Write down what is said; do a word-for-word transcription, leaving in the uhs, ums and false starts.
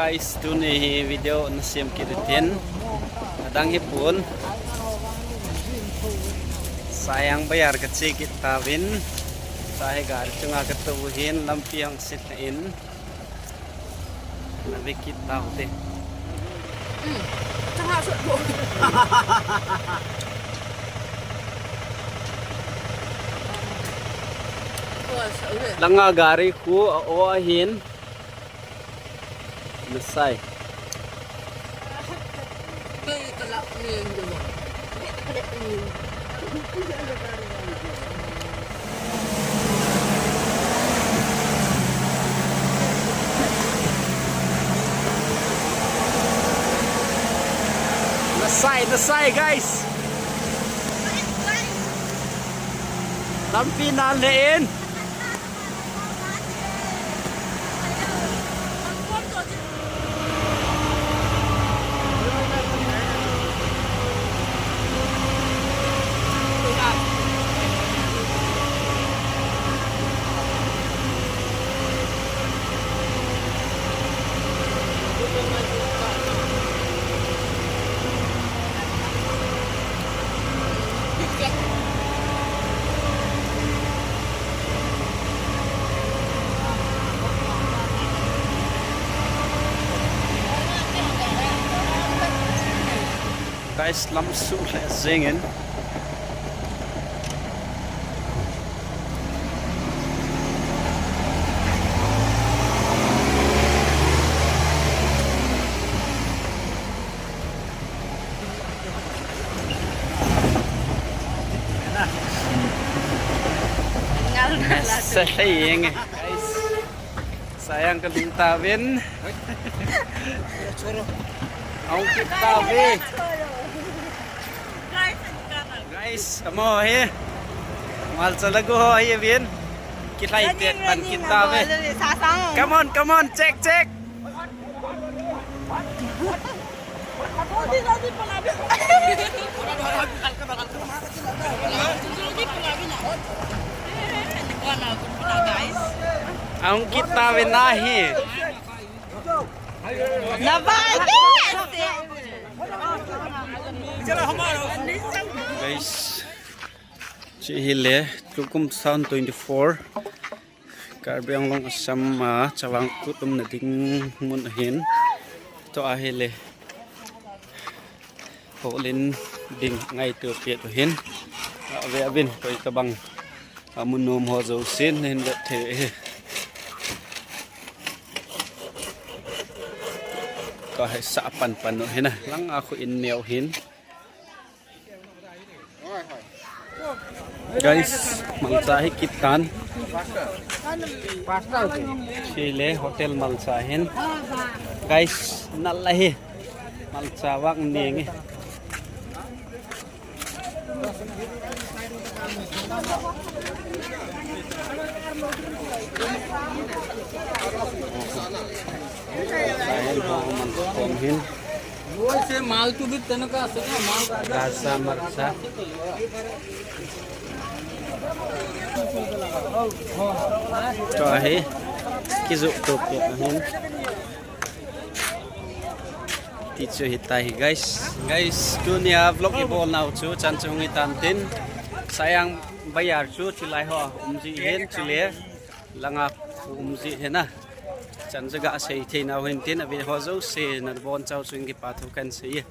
Guys, tuni hi video na sem kit tin. Adang hi pun. Sayang Bazar ka che kit tauvin. Sa hi gari chunga ka tou hin lampi hung sit na in. Na ve kit tau te. Hmm. Changa sut bo. Langa gari khu a o ahin. Nasai. Nasai, nasai, guys. Lampi nal le in. Guys, lam suh lheh jengin. Ngal na la tu. Sa lheh jeng. Guys, sayang ka lung tauvin. Ahung kit tauve. Guys, amo hi. Malcha lagu ho hi vin. Kilhai te pan kit tauve. Come on, come on, check, check. Ahung kit tauve na hi. Guys, chi hi le, Tukum Sound twenty four. Karbi Anglong Assam a Chavang Kut umna ding mun ahin. Tua hi le. Holin ding ngaito pet u hin. Ave avin koi tabang. Amun nom ho jousen hin vet thei hi. Tua hi sa pan pan u hin a. Lang a khu in neo hin. Guys, malcha hi kit tan. Chile hotel malcha hin. Guys, nal ahi. Malcha vang ning e. Malcha hin. Gaja marcha. Tua hi. Kijoh to pet ahin. Ti chu hitai hi, guys. Guys, tunia vlog ibol nau chu chan chu hung hitan tin. Sayang Bazar chu chulai ho um ji hin chule. Langa um ji hin a. Chan chu gasei thei nau hin tin, ave ho jouse nabonchau chu kipa thu kahin sei e.